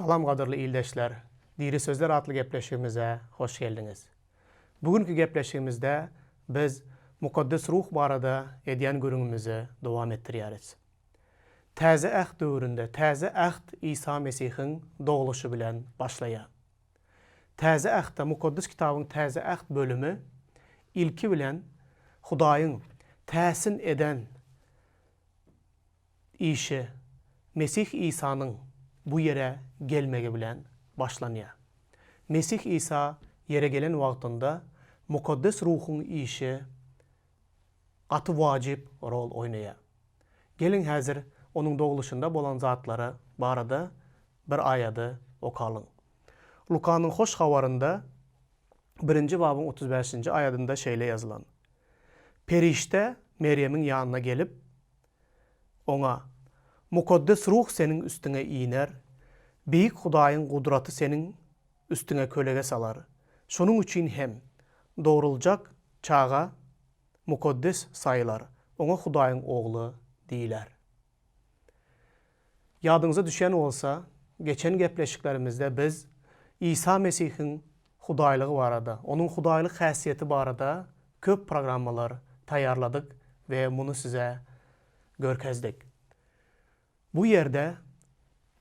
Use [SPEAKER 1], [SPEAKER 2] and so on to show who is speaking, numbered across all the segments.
[SPEAKER 1] Salam gadyrly ildeşler! Diri sözler atly gepleşigimize hoş geldiňiz. Bu günki gepleşigimizde biz Mukaddes Ruh barada edýän gürrüňimizi dowam etdirýäris. Täze Äht döwründe Täze Äht Isa Mesihiň dogluşy bilen başlaýar. Täze Ähtde, Mukaddes Kitabyň Täze Äht bölümi ilki bilen Hudaýyň täsin eden işi, Mesih Isanyň bu ýere gelmegi bilen başlanýar. Mesih Isa ýere gelen wagtynda Mukaddes Ruhuň işi gaty wajyp rol oýnaýar. Geliň häzir onuň dogluşynda bolan zatlary barada bir aýady okalyň. Lukanyň Hoş Habarynda birinji babyň 35-nji aýadynda şeýle ýazylan, Perişde Merýemiň ýanyna gelip, oňa, Mukaddes Ruh seniň üstüňe iner, Beýik Hudaýyň gudraty seniň üstüňe kölege salar. Şonuň üçin hem dogruljak çaga mukaddes saýylar, oňa Hudaýyň Ogly diýler. Ýadyňyza düşýän bolsa, geçen gepleşiklerimizde biz Isa Mesihiň Hudaýlygy barada, Onuň Hudaýlyk häsiýeti barada köp programmalar taýýarladyk we muny size görkezdik. Bu ýerde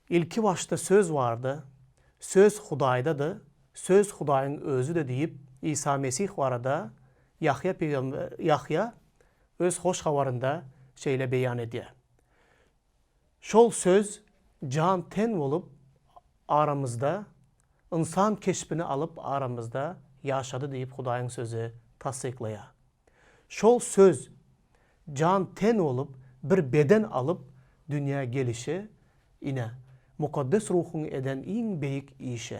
[SPEAKER 1] Ilki başda Söz bardy, Söz Hudaýdady, Söz Hudaýyň Özüdi diýip, Isa Mesih barada Ýahýa pygamber Ýahýa öz Hoş Habarynda şeýle beýan edýär. Şol Söz jan-ten bolup aramyzda, ynsan keşbini alyp aramyzda ýaşady diýip Hudaýyň Sözi tassyklaýar. Şol Söz jan-ten bolup, bir beden alyp dünýä gelişi, ine, Mukaddes Ruhuň eden iň beýik işi.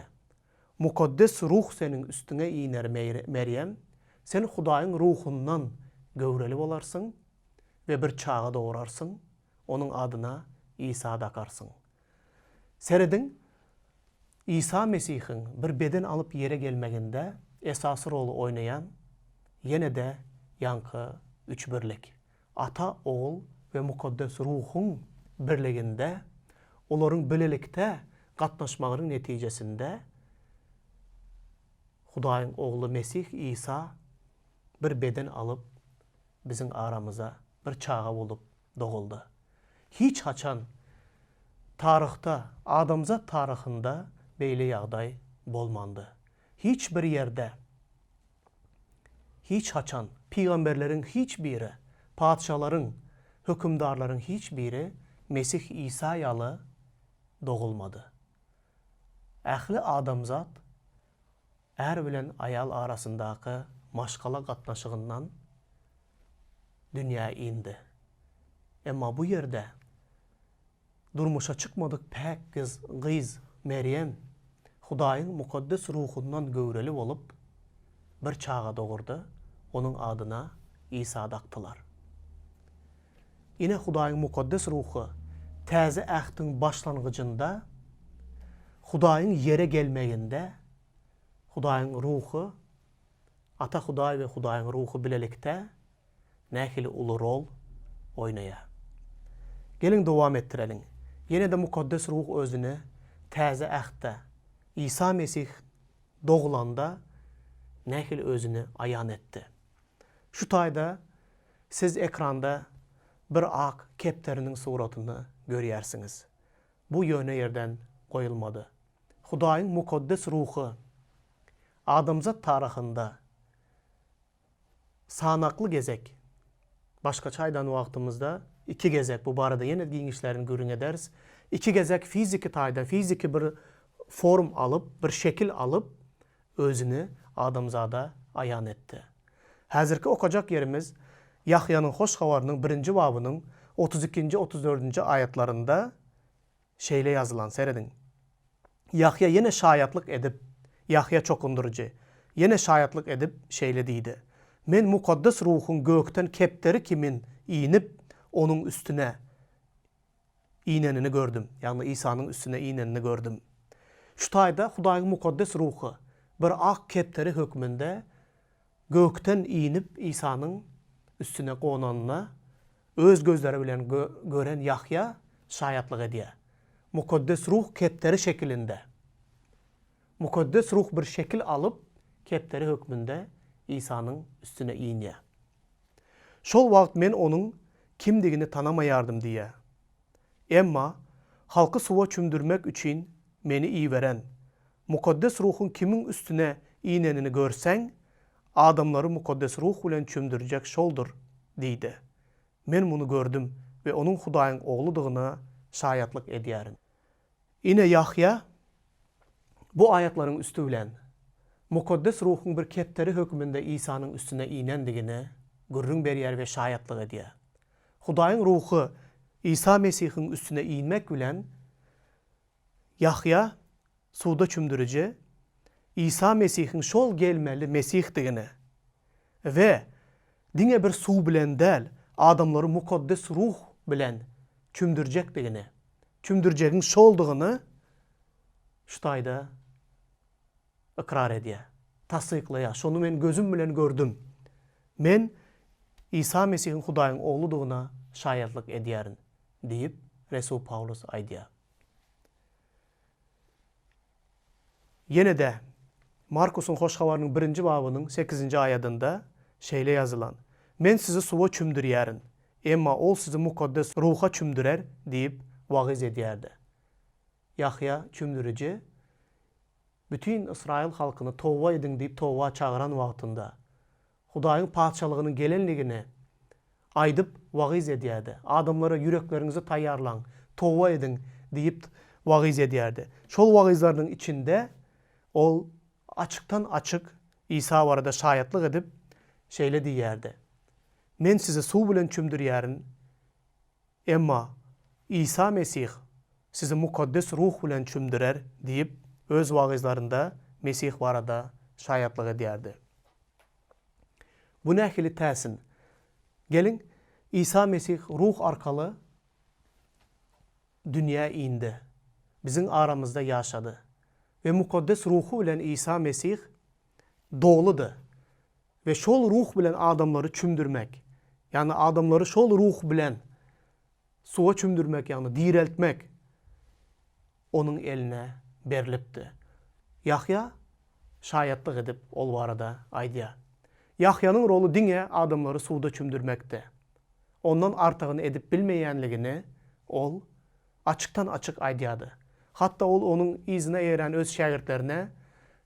[SPEAKER 1] Mukaddes Ruh seniň üstüňe iner, Merýem, sen Hudaýyň Ruhundan göwreli bolarsyň we bir çaga dograrsyň, onuň adyna Isa dakarsyň. Serediň, Isa Mesihiň bir beden alyp ýere gelmeginde esasy roly oýnaýan ýene-de ýaňky Üçbirlik. Ata, Ogul we Mukaddes Ruhuň birliginde, olaryň bilelikde gatnaşmagynyň netijesinde Hudaýyň Ogly Mesih Isa bir beden alyp biziň aramyza bir çaga bolup doguldy. Hiç haçan taryhda, adamzat taryhynda beýle ýagdaý bolmandy. Hiç bir ýerde, hiç haçan pygamberleriň hiç biri, patyşalaryň, hökümdarlaryň hiç biri Mesih Isa ýaly dogulmady. Ähli adamzat är bilen aýal arasyndaky maşgala gatnaşygyndan dünýä indi. Emma bu ýerde durmuşa çykmadyk päk gyz, gyz Merýem Hudaýyň mukaddes ruhundan göwreli bolup, bir çaga dogurdy, onuň adyna Isa dakdylar. Ine, Hudaýyň mukaddes ruhy Täze Ähtiň başlangyjynda Hudaýyň ýere gelmeginde Hudaýyň Ruhy, Ata Hudaý we Hudaýyň Ruhy bilelikde nähili uly rol oýnaýar. Geliň dowam etdireliň. Ýene-de Mukaddes Ruh özüni Täze Ähtde, Isa Mesih doglanda nähili özüni aýan etdi. Şu taýda siz ekranda bir ak kepderiniň suratyny görýärsiňiz. Bu ýöne ýerden goýulmady. Hudaýyň Mukaddes Ruhy adamzat taryhynda sanakly gezek, başgaça aýdan wagtymyzda iki gezek, bu barada ýene giňişlerin gürrüň ederis, iki gezek fiziki taýdan, fiziki bir form alyp, bir şekil alyp, özüni adamzada aýan etdi. Häzirki okajak ýerimiz Ýahýanyň Hoş Habarynyň birinji babynyň 32-nji, 34-nji aýatlarynda şeýle ýazylan, serediň. Ýahýa ýene şaýatlyk edip, Ýahýa çokundyryjy, ýene şaýatlyk edip, şeýle diýdi, Men Mukaddes Ruhuň gökden kepderi kimin inip, onuň üstüne inenini gördüm, ýagny Isanyň üstüne inenini gördüm. Şu taýda Hudaýyň Mukaddes Ruhy bir ak kepderi hökmünde gökden inip Isanyň üstüne gonanyna öz gözleri bilen gören Ýahýa şaýatlyk edýär. Mukaddes Ruh kepderi şekilinde. Mukaddes Ruh bir şekil alyp, kepderi hökmünde Isanyň üstüne inýär. Şol wagt men onuň kimdigini tanamaýardym diýýär. Emma halky suwa çümdürmek üçin meni iberen, Mukaddes Ruhuň kimiň üstüne inenini görseň, adamlary Mukaddes Ruh bilen çümdürjek şoldur diýdi. Men muny gördüm we onuň Hudaýyň Ogludygyna şaýatlyk edýärin. Ine, Ýahýa bu aýatlaryň üsti bilen Mukaddes Ruhuň bir kepderi hökmünde Isanyň üstüne inendigini gürrüň berýär we şaýatlyk edýär. Hudaýyň Ruhy Isa Mesihiň üstüne inmek bilen, Ýahýa suwda çümdüriji Isa Mesihiň şol gelmeli Mesihdigini we diňe bir suw bilen däl, adamlary Mukaddes Ruh bilen çümdürjekdigini, çümdürjegiň şoldugyny şu taýda ykrar edýär, tassyklaýar. Şony men gözüm bilen gördüm. Men Isa Mesihiň Hudaýyň Ogludygyna şaýatlyk edýärin diýip, resul Pawlus aýdýar. Ýene-de, Markusyň Hoş Habarynyň birinji babynyň sekizinji aýadynda şeýle ýazylan, Men sizi suwa çümdürýärin, emma Ol sizi Mukaddes Ruha çümdürer diýip wagyz edýärdi. Ýahýa çümdüriji bütin ysraýyl halkyny toba ediň diýip toba çagyran wagtynda, Hudaýyň Patyşalygynyň gelenligini aýdyp wagyz edýärdi. Adamlara ýürekleriňizi taýýarlaň, toba ediň diýip wagyz edýärdi. Şol wagyzlarynyň içinde ol açykdan-açyk Isa barada şaýatlyk edip, şeýle diýýärdi, Men sizi suw bilen çümdürýärin, Emma Isa Mesih sizi Mukaddes Ruh bilen çümdürer diýip, öz wagyzlarynda Mesih barada şaýatlyk edýärdi. Bu nähili täsin! Geliň, Isa Mesih Ruh arkaly dünýä indi, biziň aramyzda ýaşady we Mukaddes Ruhy bilen Isa Mesih doludy We şol ruh bilen adamlary çümdürmek, ýagny adamlary şol ruh bilen suwa çümdürmek, ýagny direltmek onuň eline berlipdi. Ýahýa şaýatlyk edip ol barada aýdýar. Ýahýanyň roly diňe adamlary suwda çümdürmekdi. Ondan artygyny edip bilmeýänligini ol açykdan-açyk aýdýardy. Hatda ol onuň yzyna eýeren öz şägirtlerine,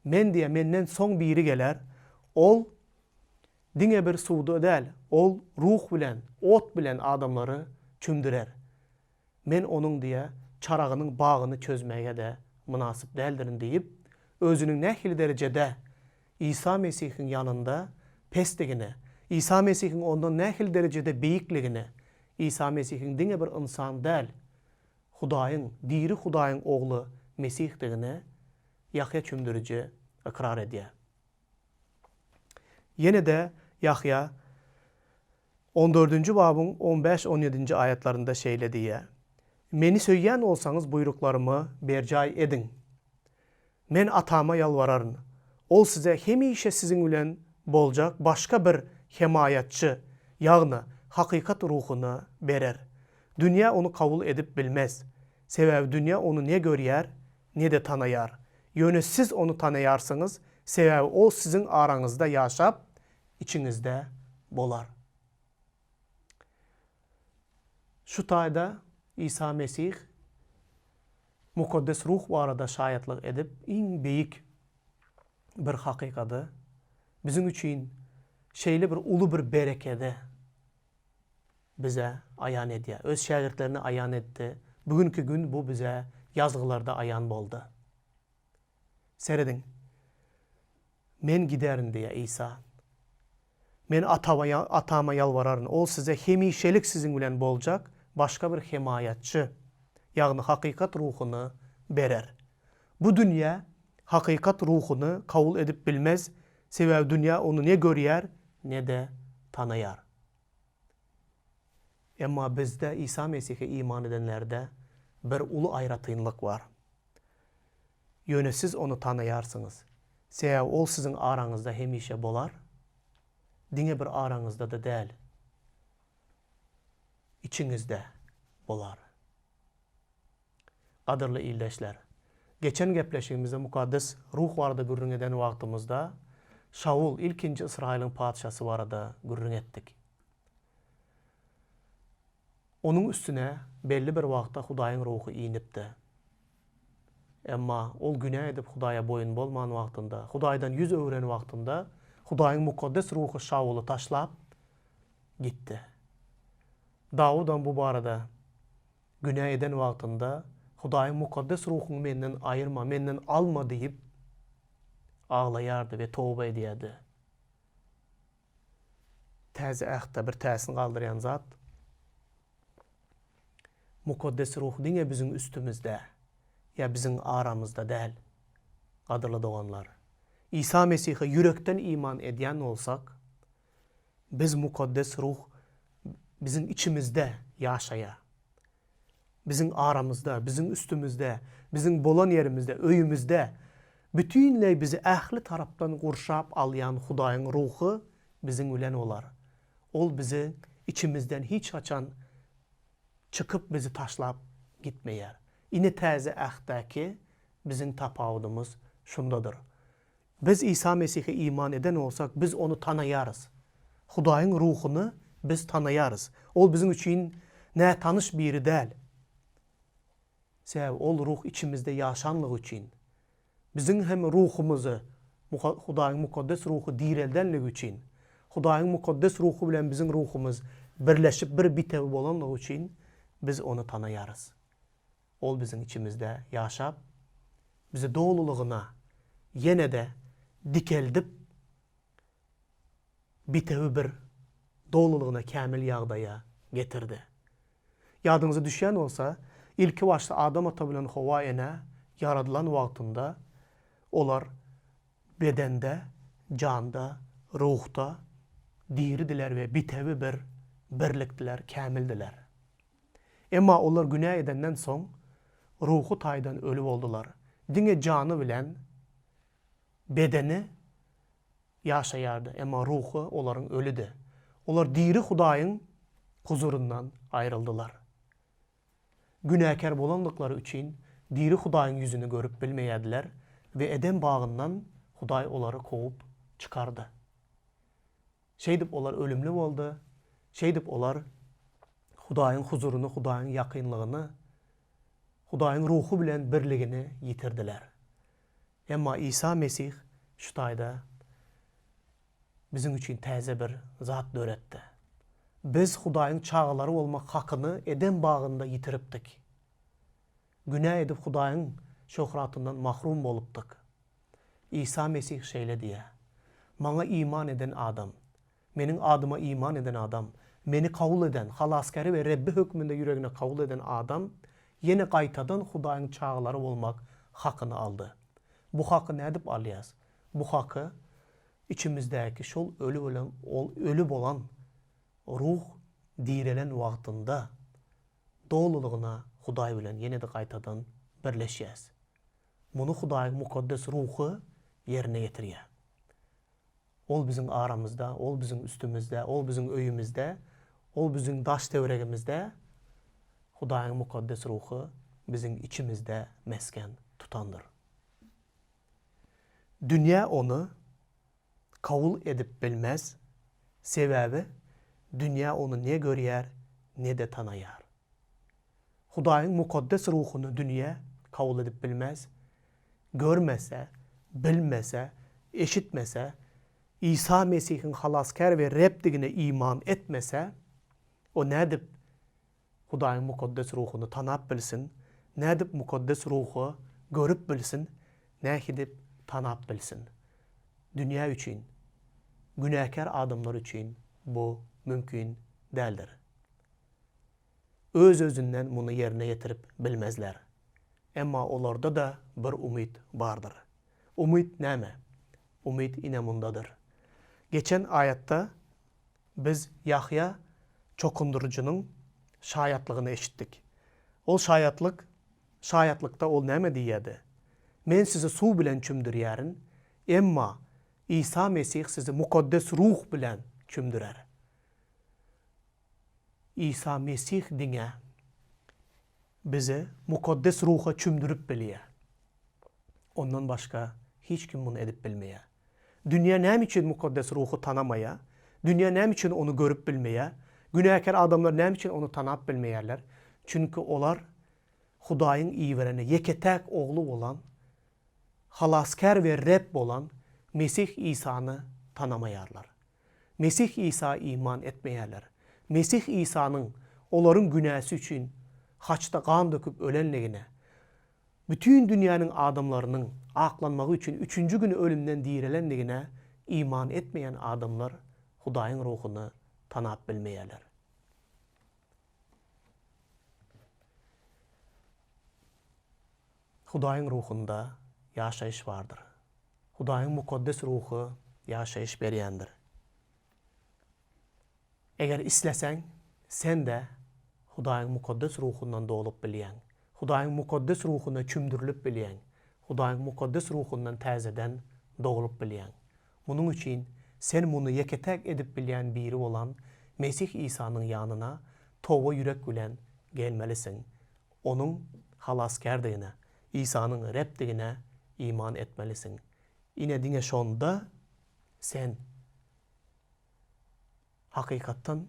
[SPEAKER 1] Men diýýär, menden soň biri geler, ol diňe bir suwda däl, ol ruh bilen, ot bilen adamlary çümdürer. Men onuň diýýär, çaragynyň bagyny çözmäge-de mynasyp däldirin diýip, özüniň nähili derejede Isa Mesihiň ýanynda pesdigini, Isa Mesihiň ondan nähili derejede beýikligini, Isa Mesihiň diňe bir ynsan däl, Hudaýyň, diri Hudaýyň Ogly Mesihdigini Ýahýa çümdüriji ykrar edýär. Ýene-de Ýahýa on dördünji babyň on bäş-on ýedinji aýatlarynda şeýle diýýär, Meni söýýän bolsaňyz buýruklarymy berjaý ediň. Men Atama ýalbararyn, Ol size hemişe siziň bilen boljak başga bir Hemaýatçy, ýagny Hakykat Ruhuny berer. Dünýä Ony kabul edip bilmez. Sebäbi dünýä Ony ne görýär, ne-de tanaýar. Ýöne siz Ony tanaýarsyňyz, sebäbi Ol siziň araňyzda ýaşap, içiňizde bolar. Şu taýda Isa Mesih Mukaddes Ruh barada şaýatlyk edip, iň beýik bir hakykady, biziň üçin şeýle bir uly bir berekedi bize aýan edýär. Öz şägirtlerine aýan etdi. Bu günki gün bu bize ýazgylarda aýan boldy. Serediň. Men giderin diýýär Isa. Men Atama ýalbararyn, Ol size hemişelik siziň bilen boljak başga bir hemaýatçy, ýagny hakykat ruhuny berer. Bu dünýä hakykat ruhuny kabul edip bilmez, sebäbi dünýä ony ne görýär, ne-de tanaýar. Emma bizde, Isa Mesihe iman edenlerde bir uly aýratynlyk bar. Ýöne siz Ony tanaýarsyňyz. Sebäbi Ol siziň araňyzda hemişe bolar, diňe bir araňyzda-da däl, içiňizde bolar. Gadyrly ildeşler! Geçen gepleşigimizde Mukaddes Ruh barada gürrüň eden wagtymyzda Şaul, ilkinji Ysraýylyň patyşasy barada gürrüň etdik. Onuň üstüne belli bir wagtda Hudaýyň Ruhy inipdi. Emma ol günä edip Hudaýa boýun bolman wagtynda, Hudaýdan ýüz öwren wagtynda Hudaýyň Mukaddes Ruhy Şauly taşlap gitdi. Dawudam bu barada günä eden wagtynda Hudaýyň Mukaddes Ruhuňy menden aýyrma, menden alma diýip aglaýardy we toba edýärdi. Täze Ähtde bir täsin galdyrýan zat, Mukaddes Ruh diňe biziň üstümizde ýa biziň aramyzda däl, gadyrly doganlar. Isa Mesihe ýürekden iman edýän bolsak, biz Mukaddes Ruh biziň içimizde ýaşaýar. Biziň aramyzda, biziň üstümizde, biziň bolan ýerimizde, öýümizde, bütinleý bizi ähli tarapdan gurşap alýan Hudaýyň Ruhy biziň bilen bolar. Ol bizi içimizden hiç haçan çykyp bizi taşlap gitmeýär. Ine Täze Ähtdäki biziň tapawudymyz şundadyr. Biz Isa Mesihe iman eden bolsak, biz Ony tanaýarys. Hudaýyň Ruhuny biz tanaýarys. Ol biziň üçin nätanyş biri däl. Sebäbi Ol Ruh içimizde ýaşanlygy üçin, biziň hem ruhumyzy Hudaýyň Mukaddes Ruhy direldenligi üçin, Hudaýyň Mukaddes Ruhy bilen biziň ruhumyz birleşip bir bitewi bolanlygy üçin biz Ony tanaýarys. Ol biziň içimizde ýaşap, bizi dolulygyna ýene-de dikeldip, bitewi bir dolulygyna kämil ýagdaýa getirdi. Ýadyňyza düşýän bolsa, ilki başda Adam ata bilen Howa ene ýaradylan wagtynda olar bedende, janda, ruhda diridiler we bitewi bir birlikdiler, kämildiler. Emma olar günä edenden soň, ruhy taýdan öli boldular. Diňe jany bilen bedeni ýaşaýardy, emma ruhy olaryň ölüdi. Olar diri Hudaýyň huzuryndan aýryldylar. Günäkär bolandyklary üçin diri Hudaýyň ýüzüni görüp bilmeýärdiler we Edem bagyndan Hudaý olary kowup çykardy. Şeýdip olar ölümli boldy. Şeýdip olar Hudaýyň huzuryny, Hudaýyň ýakynlygyny, Hudaýyň Ruhy bilen birligini ýitirdiler. Emma Isa Mesih şu taýda biziň üçin täze bir zat döretdi. Biz Hudaýyň çagalary bolmak hakyny Edem bagynda ýitiripdik. Günä edip Hudaýyň şöhratyndan mahrum bolupdyk. Isa Mesih şeýle diýýär, Maňa iman eden adam, Meniň adyma iman eden adam, Meni kabul eden, Halasgäri we Rebbi hökmünde ýüregine kabul eden adam ýene gaýtadan Hudaýyň çagalary bolmak hakyny aldy. Bu haky nädip alýas? Bu haky içimizdäki şol öli bolan, öli bolan ruh direlen wagtynda dolulygyna Hudaý bilen ýene-de gaýtadan birleşýäs. Muny Hudaýyň Mukaddes Ruhy ýerine ýetirýär. Ol biziň aramyzda, Ol biziň üstümizde, Ol biziň öýümizde, Ol biziň daş-töweregimizde, Hudaýyň Mukaddes Ruhy biziň içimizde mesgen tutandyr. Dünýä Ony kabul edip bilmez, sebäbi dünýä Ony ne görýär, ne-de tanaýar. Hudaýyň Mukaddes Ruhuny dünýä kabul edip bilmez, görmese, bilmese, eşitmese, Isa Mesihiň Halasgär we Rebdigine iman etmese, o nädip Hudaýyň Mukaddes Ruhuny tanap bilsin, nädip Mukaddes Ruhy görüp bilsin, nähidip tanap bilsin? Dünýä üçin, günäkär adamlar üçin bu mümkin däldir. Öz-özünden muny ýerine ýetirip bilmezler. Emma olarda-da bir umyt bardyr. Umyt näme? Umyt ine mundadyr. Geçen aýatda biz Ýahýa çokundyryjynyň şaýatlygyny eşitdik. Ol şaýatlyk, şaýatlykda ol näme diýýärdi? Men sizi suw bilen çümdürýärin, emma Isa Mesih sizi Mukaddes Ruh bilen çümdürer. Isa Mesih diňe. bizi Mukaddes Ruha çümdürip bilýär. Ondan başga hiç kim muny edip bilmeýär. Dünýä näme üçin Mukaddes Ruhy tanamaýar? Dünýä näme üçin Ony görüp bilmeýär? Günäkär adamlar näme üçin Ony tanap bilmeýärler? Çünki olar Hudaýyň ibereni ýeke-täk Ogly bolan, Halasgär we Reb bolan Mesih Isany tanamaýarlar. Mesih Isa iman etmeýärler. Mesih Isanyň olaryň günäsi üçin haçda gan döküp ölenligine, bütin dünýäniň adamlarynyň aklanmagy üçin üçünji güni ölümden direlendigine iman etmeýän adamlar Hudaýyň Ruhuny tanap bilmeýärler. Hudaýyň Ruhunda ýaşaýyş bardyr. Hudaýyň Mukaddes Ruhy ýaşaýyş berýändir. Eger isleseň, sen-de Hudaýyň Mukaddes Ruhundan dolup bilýäň. Hudaýyň Mukaddes Ruhuna çümdürilip bilýäň. Hudaýyň Mukaddes Ruhundan täzeden doglup bilýäň. Munuň üçin sen muny ýeke-täk edip bilýän biri bolan Mesih Isanyň ýanyna toba ýürek bilen gelmelisiň. Onuň Halasgärdigine, Isanyň Rebdigine iman etmelisiň. Ine diňe şonda sen Hakykatdan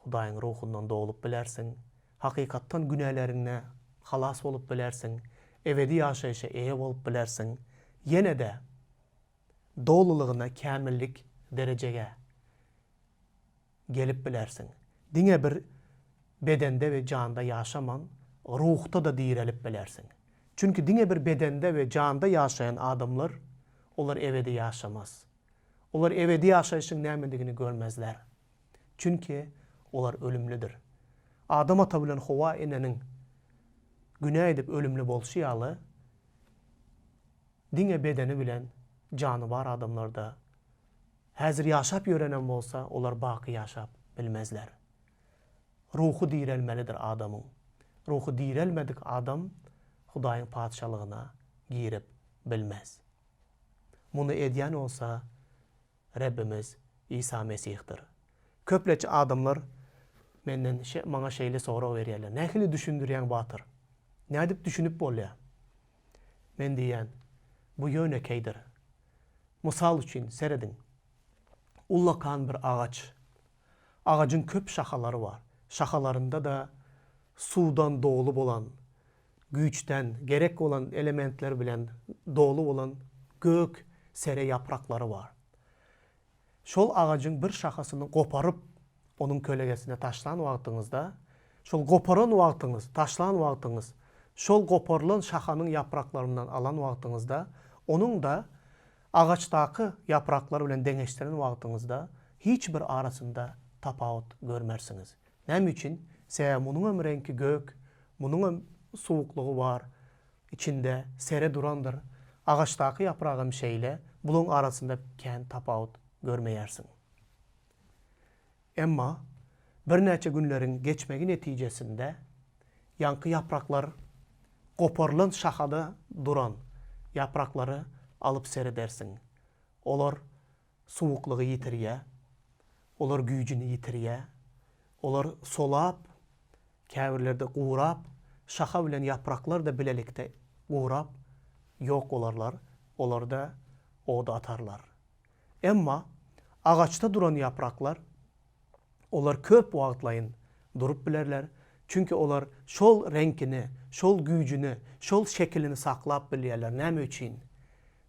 [SPEAKER 1] Hudaýyň Ruhundan doglup bilersiň, hakykatdan günäleriňde halas bolup bilersiň, ebedi ýaşaýşa eýe bolup bilersiň, ýene-de dolulygyna kämillik derejege gelip bilersiň. Diňe bir bedende we janda ýaşaman, ruhda-da direlip bilersiň. Çünki diňe bir bedende we janda ýaşaýan adamlar, olar ebedi ýaşamaz. Olar ebedi ýaşaýşyň nämedigini görmezler. Çünki olar ölümlidir. Adam ata bilen Howa eneniň günä edip ölümli bolşy ýaly, diňe bedeni bilen jany bar adamlar-da häzir ýaşap ýörenem bolsa, olar baky ýaşap bilmezler. Ruhy direlmelidir adamyň. Ruhy direlmedik adam Hudaýyň Patyşalygyna girip bilmez. Muny edýän bolsa Rebbimiz Isa Mesihdir. Köpleç adamlar menden maňa şeýle sorag berýärler, Nähili düşündirýäň batyr? Nädip düşünip bolýar? Men diýýän, Bu ýönekeýdir. Mysal üçin, serediň. Ullakan bir agaç. Agajyň köp şahalary bar. Şahalarynda-da suwdan doly bolan güýçden, gerek bolan elementler bilen doly bolan gök sere ýapraklary bar. Şol agajyň bir şahasyny goparyp, onuň kölegesine taşlan wagtyňyzda, şol goparan wagtyňyz, taşlan wagtyňyz, şol goparylan şahanyň ýapraklaryndan alan wagtyňyzda, onuň-da agaçdaky ýapraklar bilen deňeşdiren wagtyňyzda hiç bir arasynda tapawut görmersiňiz. Näme üçin? Sebäbi munuňam reňki gök, munuňam suwuklygy bar, içinde sere durandyr. Agaçdaky ýapragam şeýle, bulaň arasynda kän tapawut görmeýärsiň. Emma birnäçe günleriň geçmegi netijesinde ýaňky ýapraklar goparylan şahada duran ýapraklary alyp seredersiň. Olar suwuklygy ýitirýär, olar güýjüni ýitirýär, olar solap, käbirleri-de gurap, şaha bilen ýapraklar-da bilelikde gurap, ýok bolarlar, olary-da oda atarlar. Emma agaçda duran ýapraklar, olar köp wagtlaýyn durup bilerler, çünki olar şol reňkini, şol güýjüni, şol şekilini saklap bilýärler. Näme üçin?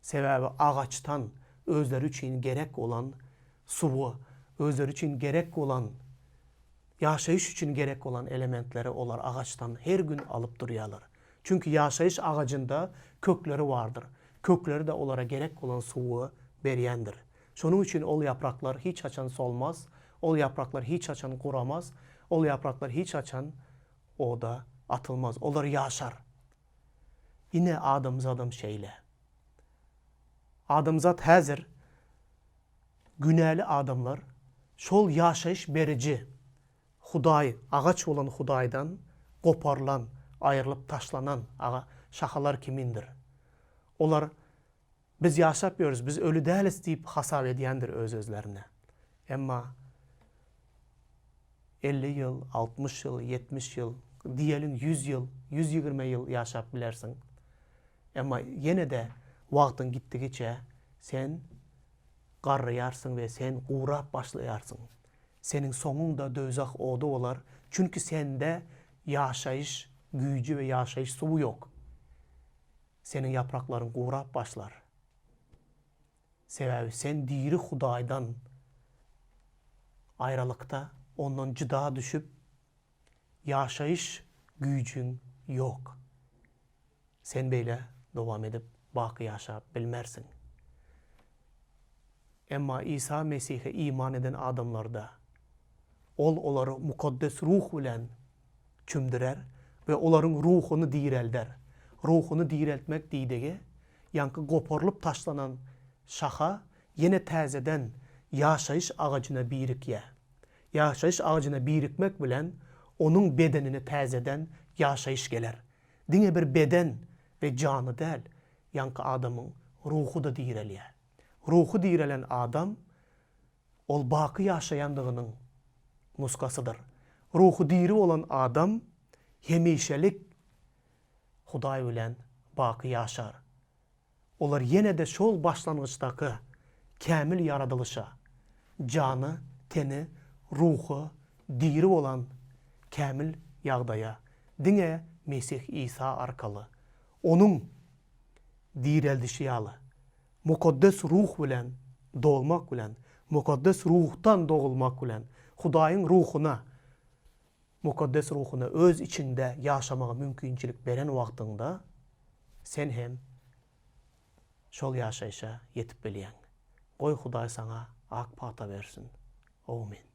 [SPEAKER 1] Sebäbi agaçdan özleri üçin gerek bolan suwy, özleri üçin gerek bolan, ýaşaýyş üçin gerek bolan elementleri olar agaçdan her gün alyp durýarlar. Çünki ýaşaýyş agajynda kökleri bardyr. Kökleri-de olara gerek bolan suwy berýändir. Şonuň üçin ol ýapraklar hiç haçan solmaz, ol ýapraklar hiç haçan guramaz, ol ýapraklar hiç haçan oda atylmaz. Olar ýaşar. Ine adamzadam şeýle. Adamzat häzir günäli adamlar şol ýaşaýyş beriji Hudaý, agaç bolan Hudaýdan goparylan, aýrylyp taşlanan aga şahalar kimindir. Olar Biz ýaşap ýörüs, biz öli dälis diýip hasap edýändir öz-özlerine. Emma 50 ýyl, 60 ýyl, 70 ýyl, Diýeliň 100 ýyl, 120 ýyl ýaşap bilersiň. Emma ýene-de wagtyň gitdigiçe sen garraýarsyň we sen gurap başlaýarsyň. Seniň soňuň-da döwzah ody bolar, çünki sende ýaşaýyş güýji we ýaşaýyş suwy ýok. Seniň ýapraklaryň gurap başlar. Sebäbi sen diri Hudaýdan aýralykda, ondan jyda düşüp, ýaşaýyş güýjüň ýok. Sen beýle dowam edip baky ýaşap bilmersiň. Emma Isa Mesihe iman eden adamlarda, Ol olary Mukaddes Ruh bilen çümdürer we olaryň ruhuny direlder. Ruhuny direltmek diýdigi, ýaňky goparylyp taşlanan şaha ýene täzeden ýaşaýyş agajyna birikýär. Ýaşaýyş agajyna birikmek bilen, onuň bedenine täzeden ýaşaýyş geler. Diňe bir beden we jany däl, ýaňky adamyň ruhy-da direlýär. Ruhy direlen adam, ol baky ýaşaýandygynyň nusgasydyr. Ruhy diri bolan adam hemişelik Hudaý bilen baky ýaşar. Olar ýene-de şol başlangyçdaky kämil ýaradylyşa, jany, teni, ruhy diri bolan kämil ýagdaýa diňe Mesih Isa arkaly, Onuň direldişi ýaly, Mukaddes Ruh bilen dolmak bilen, Mukaddes Ruhdan dogulmak bilen, Hudaýyň Ruhuna, Mukaddes Ruhuna öz içiňde ýaşamaga mümkinçilik beren wagtyňda, sen hem şol ýaşaýşa ýetip bilýäň. Goý Hudaý saňa ak pata bersin. Owmin.